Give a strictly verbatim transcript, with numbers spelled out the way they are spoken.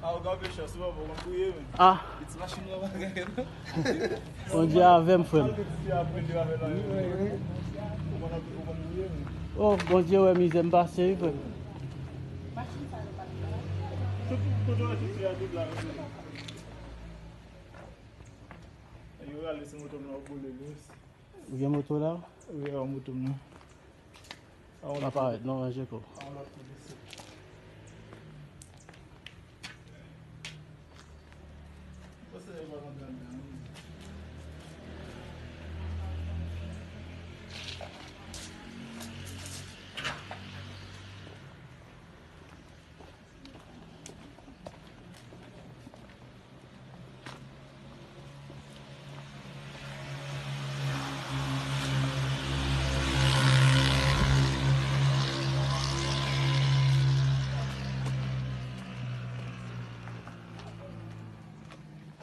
Ah, ou gen anpil chans, ou pa konn gouye, men. Ah. Ti machin nan pa gen. Bondye avè m, frè m. Ou konn anpil ti apre li avè la. Ou konn anpil, ou konn gouye, men. Oh, Bondye wè mizè m pase, wi, frè m. Tout, tout, tout, tout, tout la, tout la. Yo rale se moto m nan, yo boule li. Ou gen moto la? Wi, a moto m nan. A yon pa parèt, non, ranje kò. A yon lòt kote se. Mwen se yo pa konn grann nan.